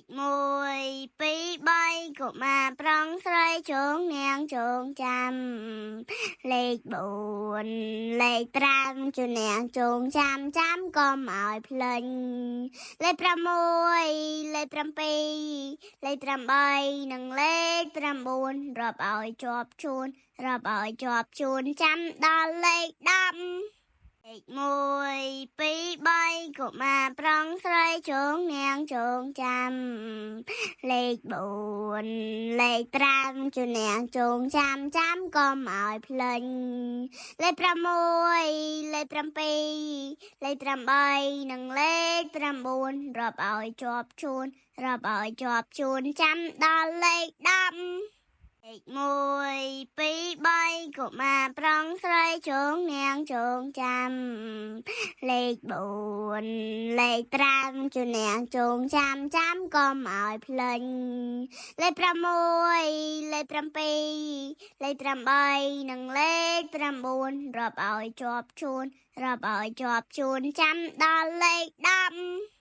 ខ1 2 3កុមារប្រុងស្រីជងនាងជងចាំលេខ4លេខ5ជនាងជងចាំចាំកុំឲ្យភ្លេចលេខ6លេខ7លេខ8និងលេខ9រាប់ឲ្យជាប់ជួនរាប់ឲ្យជាប់ជួនចាំដល់លេខ10លេខ1 2 3កុមារប្រុងស្រីជងនាងជងចាំលេខ4លេខ5ជនាងជងចាំចាំកុំឲ្យភ្លេចលេខ6លេខ7លេខ8និងលេខ9រាប់ឲ្យជាប់ជួនរាប់ឲ្យជាប់ជួនចាំដល់លេខ10លេខ1 2 3កុមារប្រុងស្រីជងនាងជងចាំលេខ4លេខ5ជនាងជងចាំចាំកុំឲ្យភ្លេចលេខ6លេខ7លេខ8និងលេខ9រាប់ឲ្យជាប់ជួនរាប់ឲ្យជាប់ជួនចាំដល់លេខ10។